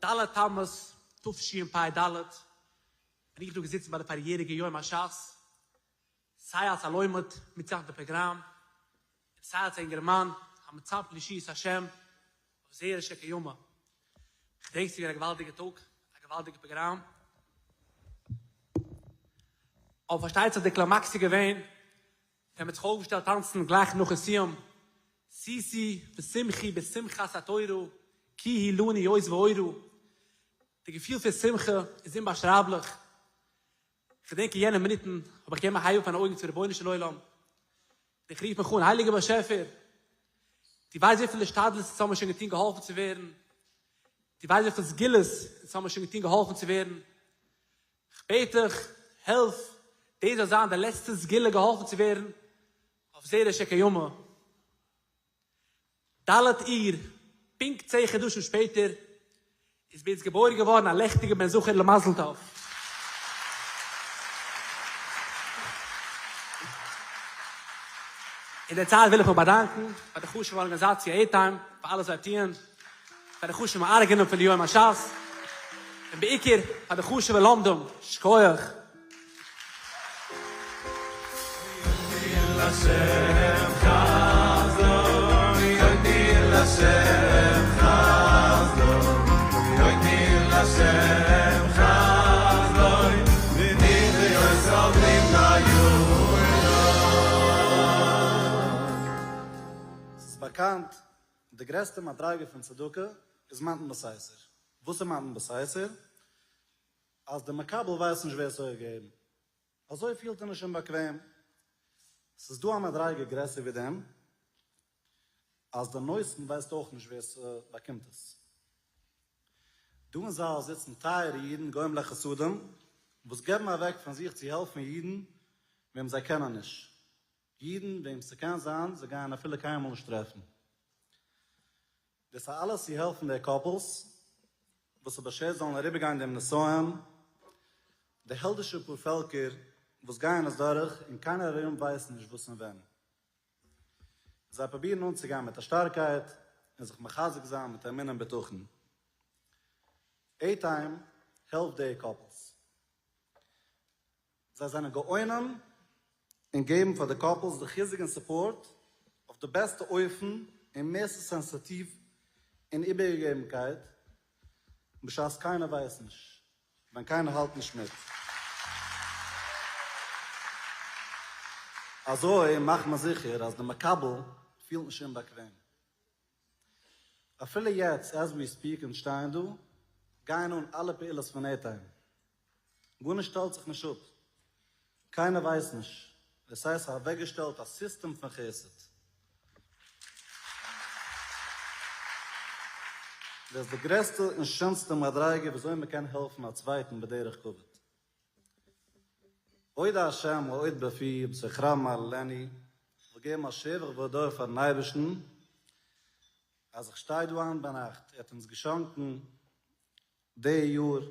ד' תמוז תשפ ד בין איך דא געזיצן ביי די פאריעריגע יום השס, סיי אלס א לומד מיטצוהאלטן די פראגראם, און סיי אלס א אינגערמאן המצפה לישועת השם אויף זרע של קיימא. כ'דענק ס'איז געווען א געוואלדיגע טאג, א געוואלדיגע פראגראם. אבער פארשטייט זיך די קלימאקס איז געווען ווען מ'האט זיך אויפגעשטעלט טאנצן גלייך נאכן סיום, שישי ושמחי בשמחת התורה כי היא לנו עוז ואורה, די געפיל פון שמחה איז אומבאשרייבליך, כ'געדענק אין יענע מינוטן האב איך געגעבן א הייב אויף מיינע אויגן צום רבונו של עולם, און איך רוף מיך אן, הייליגער באשעפער, דו ווייסט וויפיל השתדלות אונז האבן שוין געטון געהאלפן צו ווערן, דו ווייסט וויפיל סגולות אונז האבן שוין געטון געהאלפן צו ווערן, כ'בעט דיך, העלף, דאס זאל זיין די לעצטע סגולה געהאלפן צו ווערן אויף זרע של קיימא. ד' אייר, פונקט צען חדשים שפעטער, איז ביי אונז געבוירן געווארן א לעכטיגער בן זכר למזל טוב. אין דער צייט וויל איך מיך באדאנקן פאר די חשוב'ע ארגאניזאציע עירטיים פאר אלעס זיי טוען, פאר די חשוב'ע מארגנים פון די יום השס, און בעיקר פאר די חשוב'ע לומדים, שכוח! ס'איז באקאנט, די גרעסטע מדריגה פון צדקה איז מתן בסתר. וואס איז מתן בסתר? אז דער מקבל ווייסט נישט ווער ס'האט געגעבן. אזוי פילט ער נישט אומבאקוועם. ס'איז דא א מדריגה גרעסער ווי דעם, אז דער נותן ווייסט אויך נישט ווער ס'באקומט עס. דא אין זאל זיצן טייערע אידן גומלי חסדים וואס געבן אוועק פון זיך צו העלפן אידן וועם זיי קענען נישט. אידן וועם ס'קען זיין זיי גייען אפילו קיינמאל נישט טרעפן. דאס איז אלעס צו העלפן די couples וואס איז באשערט זאלן אריבערגיין דעם נסיון, די העלדישע פאר פעלקער וואס גייען עס דורך און קיינער ארום ווייסט נישט וואס און ווען. זיי פרובירן אנצוגיין מיט א שטארקייט און זיך מחזק זיין מיט אמונה און בטחון. עירטיים העלפט די couples. זיי זענען גאונים אין געבן פאר די couples די חיזוק און support אויף די בעסטע אופן און מערסטע סענסעטיוו און איבערגעגעבנקייט בשעת קיינער ווייסט נישט, ווען קיינער האלט נישט מיט. אזוי מאכט מען זיכער אז די מקבל פילט נישט אומבאקוועם. אפילו יעצט as we speak אונז שטייען דא, גייען אן אלע פעולות פון עירטיים. גארנישט שטעלט זיך נישט אפ. קיינער ווייסט נישט. עס הייסט אוועקגעשטעלט א סיסטעם פון חסד. דאס איז די גרעסטע און שענסטע מדריגה וויאזוי מען קען העלפן א צווייטן בדרך כבוד. אודה השם אוד בפי ובתוך רבים אהללנו, איך וויל געבן א שבח והודאה פארן אייבערשטן אז איך שטיי דא היינט ביינאכט, ער האט אונז געשאנקן די יאר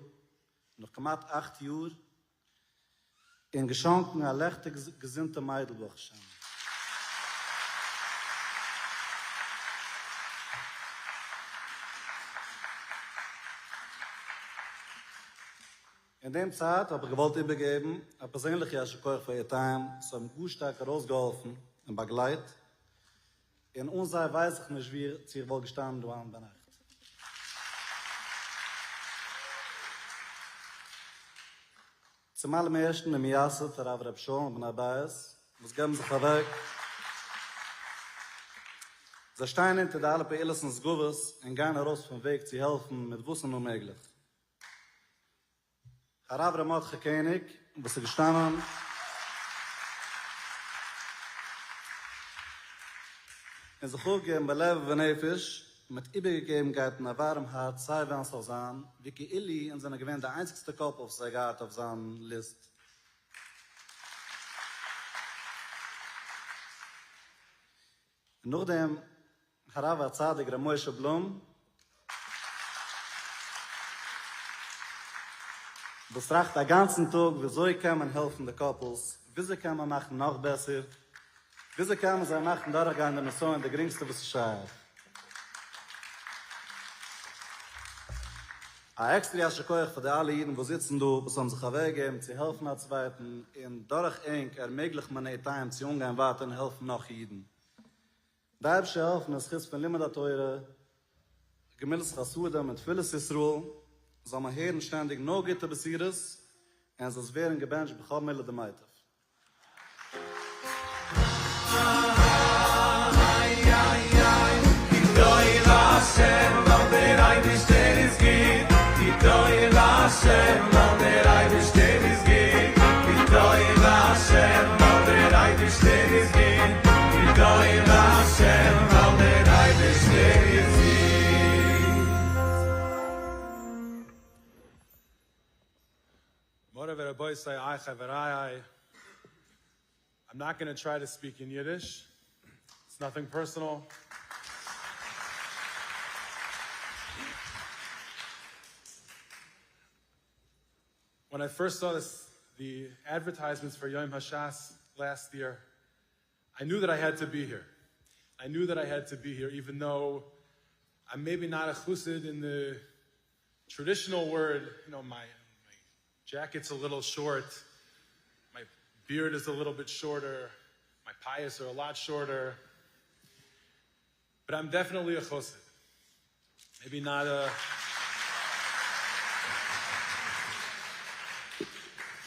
נאך כמעט אכט יאר, און געשאנקן א לעכטיג געזונטע מיידל ברוך השם. אין דעם צייט האב איך געוואלט איבערגעבן א פערזענליכע יישר כח פאר עירטיים וואס האבן גאר שטארק ארויסגעהאלפן און באגלייט, און אן זיי ווייס איך נישט ווי צו איך וואלט געשטאנען דא היינט ביינאכט. צום אלעם ערשטן דעם מייסד הרב ר' שאול און בני בית וואס געבן זיך אוועק, זיי שטייען אונטער די אלע פעולות און סגולות און גייען ארויס פון וועג צו העלפן מיט וואס איז נאר מעגליך. הרב ר' מרדכי קעניג וואס איז געשטאנען און זיך אפגעגעבן בלב ובנפש מיט איבערגעגעבנקייט און א ווארעם הארץ סיי ווען ס'זאל זיין, ווי כאילו אונז זענען געווען די איינציגסטע couple וואס ער האט געהאט אויף זיין ליסט. און נאכדעם הרב הצדיק ר' משה בלום, וואס טראכט א גאנצן טאג וויאזוי קען מען העלפן די couples, וויאזוי קען מען מאכן נאך בעסער, וויאזוי קען מען זיי מאכן דורכגיין די נסיון די גרינגסטע וואס איז שייך. א עקסטערע יישר כח פאר די אלע אידן וואס זיצן דא וואס האבן זיך אוועקגעגעבן צו העלפן א צווייטן און דורך ענק ערמעגליכט מען עיטיים צו אנגיין ווייטער און העלפן נאך אידן. די אייבערשטער העלפן אין זכות פון לימוד התורה, גמילות חסדים און תפילות ישראל זאל מען הערן שטענדיג נאר גוטע בשורות און זאלסט ווערן געבענטשט בכל מילי דמיטב. מורי ורבותי אחי ורעיי, I'm not gonna try to speak in Yiddish, it's nothing personal. When I first saw this, the advertisements for Yom HaShas last year, I knew that I had to be here. I knew that I had to be here, even though I'm maybe not a chassid in the traditional word. You know, my, my jacket's a little short, my beard is a little bit shorter, my payas are a lot shorter. But I'm definitely a chassid. Maybe not a...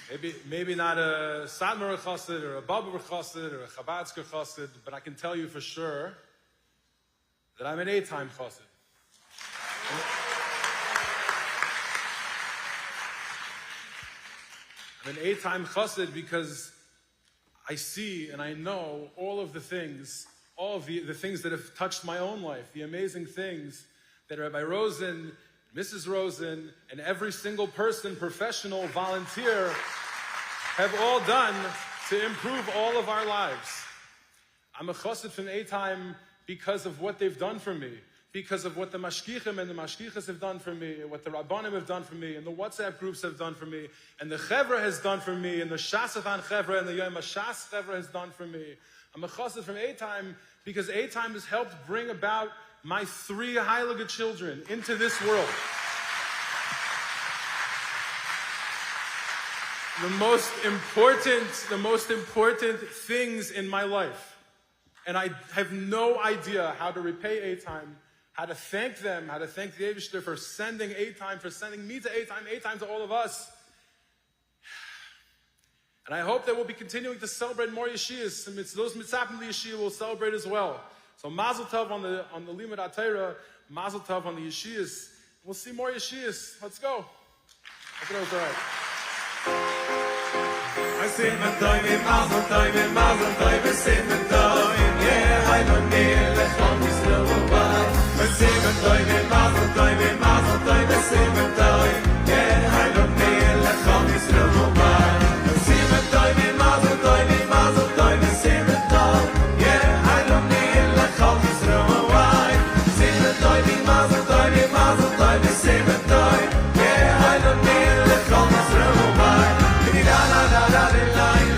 Maybe, maybe not a Satmar chassid or a Bobber chassid or a Chabadsker chassid, but I can tell you for sure that I'm an A-time chassid. I'm an A-time chassid because I see and I know all of the things, all of the, the things that have touched my own life, the amazing things that Rabbi Rosen, Mrs. Rosen, and every single person, professional, volunteer, have all done to improve all of our lives. I'm a chassid from A-time because of what they've done for me, because of what the mashgichim and the mashgichas have done for me, and what the rabbanim have done for me, and the WhatsApp groups have done for me, and the chevra has done for me, and the Shasathan chevra and the Yom HaShas chevra has done for me. I'm a chassid from A-time because A-time has helped bring about my three Heilige children into this world. The most important, the most important things in my life. And I have no idea how to repay A-time, how to thank them, how to thank the Eibishter for sending A-time, for sending me to A-time, A-time to all of us. And I hope that we'll be continuing to celebrate more Yeshias. And it's those mitzapim the Yeshia will celebrate as well. So Mazel Tov on the on the Limud HaTorah, Mazel Tov on the Yeshias. We'll see more Yeshias. Let's go. I thought it was all right. I say man toy mazel toy mazel toy say man toy yeah I don't need the khom is no bay I say man toy mazel toy mazel toy say man toy yeah I don't need the khom is no bay I say man toy mazel toy mazel toy say man toy yeah I don't need the khom is no bay say man toy mazel toy mazel toy say man toy yeah I don't need the khom is no bay la la la la la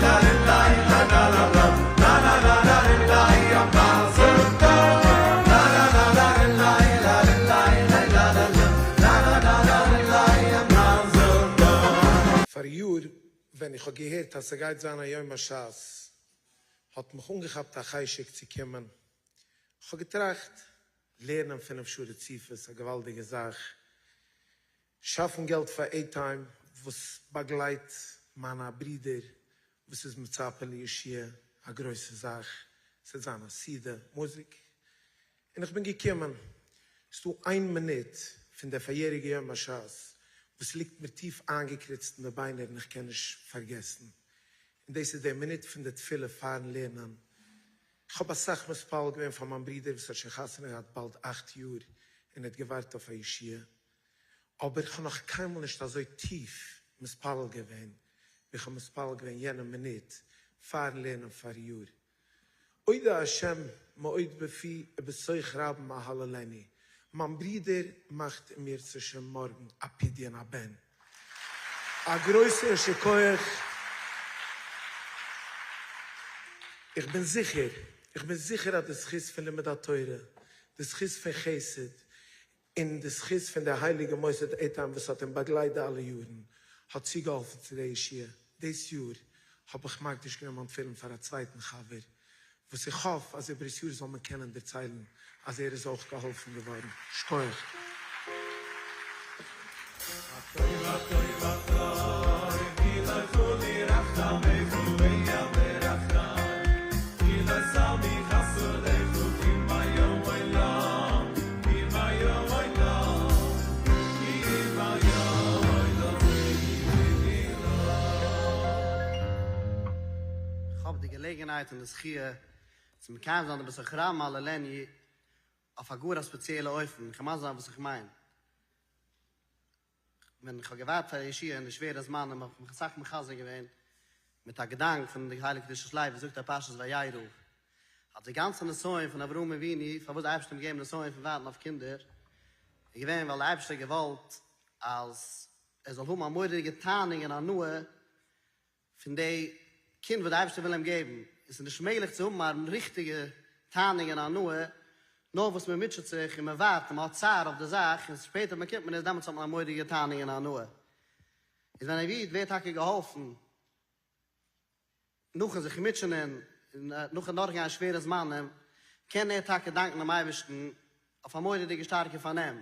la la la la la la la la la la la ya mazel tov la la la la la la la la la la la la la la la ya mazel tov פאריאר ווען איך האב געהערט אז ס'גייט זיין א יום השס האט מיך אנגעכאפט א חשק צו קומען, כ'האב געטראכט, לערנען פינף שעה רציפות א געוואלדיגע זאך, שאפן געלט פאר עיטיים וואס באגלייט מיין א ברודער וואס איז מצפה לישועה, א גרויסע זאך, ס'וועט זיין א סעודה, מוזיק, און איך בין געקומען. ס'דא איין מינוט פון דער פאריעריגע יום השס וואס ליגט מיר טיף איינגעקריצט אין די ביינער און איך קען נישט פארגעסן, און דאס איז דער מינוט פון די תפילה פארן לערנען. איך האב אסאך מתפלל געווען פאר מיין ברודער וואס האט שוין חתונה געהאט באלד אכט יאר און האט געווארט אויף א ישועה, אבער איך האב נאך קיינמאל נישט אזוי טיף מתפלל געווען ווי איך האב מתפלל געווען יענע מינוט פארן לערנען פאריאר. אודה השם מאוד בפי ובתוך רבים אהללנו, מיין ברודער מאכט אם ירצה השם מארגן א פדיון הבן. א גרויסע יישר כח, איך בין זיכער, איך בין זיכער אז די זכות פון לימוד התורה, די זכות פון חסד, און די זכות פון די הייליגע מוסד עיטיים וואס האט אים באגלייט די אלע יארן האט צוגעהאלפן צו די ישועה. דאס יאר האב איך מקדיש געווען מיין תפילין פאר א צווייטן חבר וואס איך האף אז איבערס יאר זאל מען קענען דערציילן אז ער איז אויך געהאלפן געווארן. שכוח. כ'האב די געלעגנהייט און די זכיה צו מקיים זיין די בתוך רבים אהללנו אויף א גאר א ספעציעלע אופן, כ'וועל מסביר זיין וואס איך מיין. ווען איך האב געווארט פאר א ישועה אין די שווערע זמנים האב איך מיך אסאך מחזק געווען מיט א געדאנק פון די הייליגע קדושת לוי וואס זאגט אין פרשת וירא אז די גאנצע נסיון פון אברהם אבינו פארוואס די אייבערשטער האט אים געגעבן נסיון פון ווארטן אויף קינדער איז געווען ווייל די אייבערשטער האט געוואלט אז ער זאל האבן א מורא'דיגע תענוג און הנאה פון די קינד וואס די אייבערשטער וויל אים געבן, און ס'איז נישט מעגליך צו האבן א ריכטיגע תענוג און הנאה נאר וואס מען מוטשעט זיך און מען ווארט און מען האט צער אויף די זאך און שפעטער באקומט מען עס דעמאלטס האט מען א מורא'דיגע תענוג און הנאה. איז ווען א איד ווערט טאקע געהאלפן נאכן זיך מוטשענען און נאכן דורכגיין שווערע זמנים קען ער טאקע דאנקן דעם אייבערשטן אויף א מורא'דיגע שטארקע פארנעם,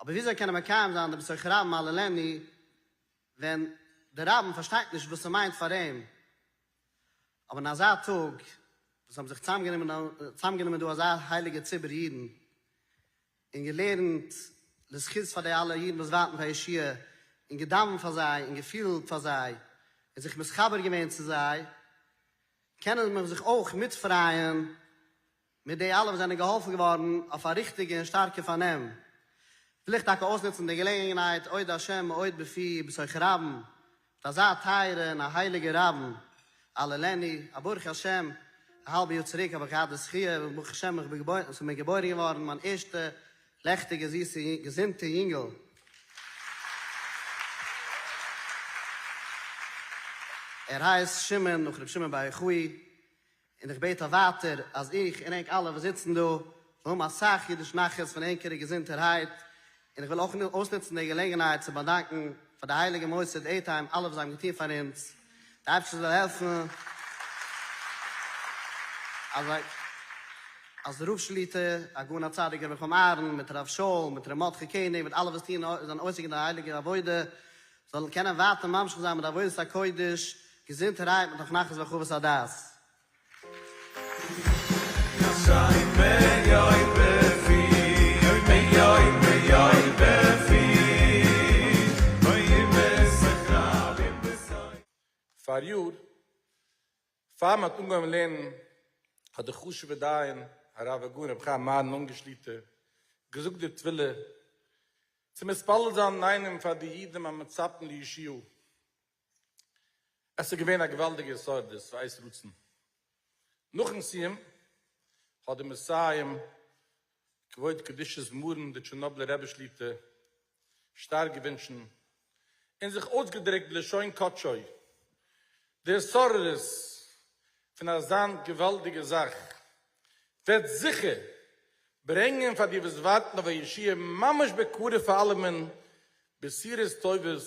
אבער וויאזוי קען ער מקיים זיין די בתוך רבים אהללנו ווען די רבים פארשטייט נישט וואס ס'מיינט פאר אים, אבער אין אזא טאג וואס האבן זיך צוזאמגענומען דא אזא הייליגע ציבור אידן און געלערנט לזכות פאר די אלע אידן וואס ווארטן פאר ישועה און געדאווענט פאר זיי און געפילט פאר זיי און זיך מתחבר געווען צו זיי, קענען מיר זיך אויך מיטפרייען מיט די אלע וואס זענען געהאלפן געווארן אויף א ריכטיגע און שטארקע פארנעם, וויל איך טאקע אויסנוצן די געלעגנהייט אודה השם מאוד בפי בתוך רבים, מיט אזא טייערע און א הייליגע רבים אהללנו, א ברוך השם א האלבע יאר צוריק האב איך געהאט די זכיה און ברוך השם איך בין געבוירן, ס'איז מיר געבוירן געווארן מיין ערשטע לעכטיגע זיסע געזונטע יונגעל. ער הייסט שמעון נאך ר' שמעון בר יוחאי. און איך בעט אויף ווייטער אז איך און ענק אלע וואס זיצן דא זאלן האבן אסאך אידיש נחת פון ענקערע געזונטערהייט, און איך וויל אויך אויסנוצן די געלעגנהייט צו באדאנקן פאר די הייליגע מוסד עיטיים אלע וואס זיי האבן געטון פאר אונז, די אייבערשטער זאל העלפן אז אז רב שליט"א, הגאון הצדיק רבי חיים אהרן, מיט הרב שאול, מיט ר' מרדכי קעניג, מיט אלע וואס טוען זענען עוסק אין די הייליגע עבודה, זאלן קענען ווייטער ממשיך זיין מיט די עבודת הקודש, געזונטערהייט מתוך נחת והרחבת הדעת. פאריאר פאר מען האט אנגעהויבן לערנען האט דער חשוב'ער דיין הרב הגאון רבי חיים אהרן אונגער שליט"א געזאגט די תפילה צו מתפלל זיין אינאיינעם פאר די אידן המצפים לישועה. עס איז געווען א געוואלדיגע התעוררות ועת רצון. נאכן סיום האט דער מסיים כבוד קדושת מרן דער טשערנאבלער רבי שליט"א שטארק געווינטשן און זיך אויסגעדרוקט בלשון קדשו די התעוררות פון אזאן געוואלדיגע זאך וועט זיכער ברענגען פאר די וואס ווארטן אויף א ישועה ממש בקרוב פאר אלעמען בשורות טובות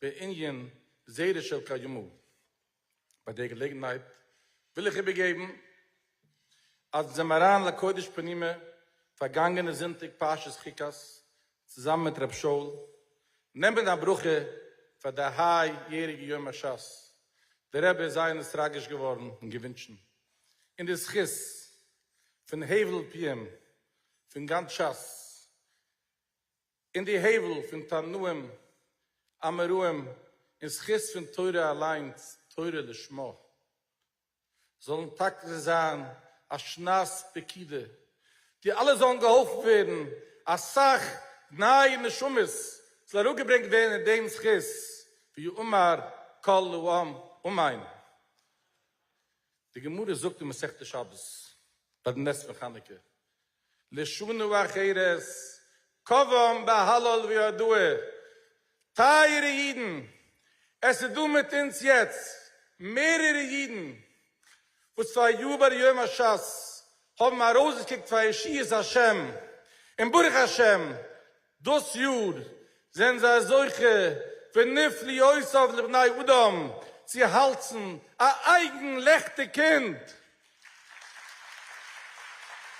בענין זרע של קיימא. ביי דער געלעגנהייט וויל איך איבערגעבן אז אונז זעמער אריין לקודש פנימה פארגאנגענע זונטאג פרשת חוקת צוזאמען מיט ר' שאול נעמען א ברכה פאר די היי יעריגע יום השס, דער רבי איז זייער נתרגש געווארן און געווינטשן אין די זכות פון הבל פיהם פון גאנץ שס און די הבל פון תנאים אמוראים אין זכות פון תורה אליינס תורה לשמה. זאלן טאקע זיין א שנת פקידה, די אלע זאלן געהאלפן ווערן, אסאך נייע נשמות זאל אראפגעברענגט ווערן אין דעם זכות, ויאמר כל העם אמן. די גמרא זאגט אין מסכת שבת ביי די נס פון חנוכה, לשנה אחרת קבעום בהלל והודאה, טייערע אידן, עס איז דא מיט אונז יעצט מערערע אידן וואס פאר יאר ביי די יום השס האבן ארויסגעקוקט פאר ישועת השם, און ברוך השם. דאס יאר זענען זיי זוכה ונפלאותיו לבני אדם צו האלזן א אייגן לעכטיג קינד.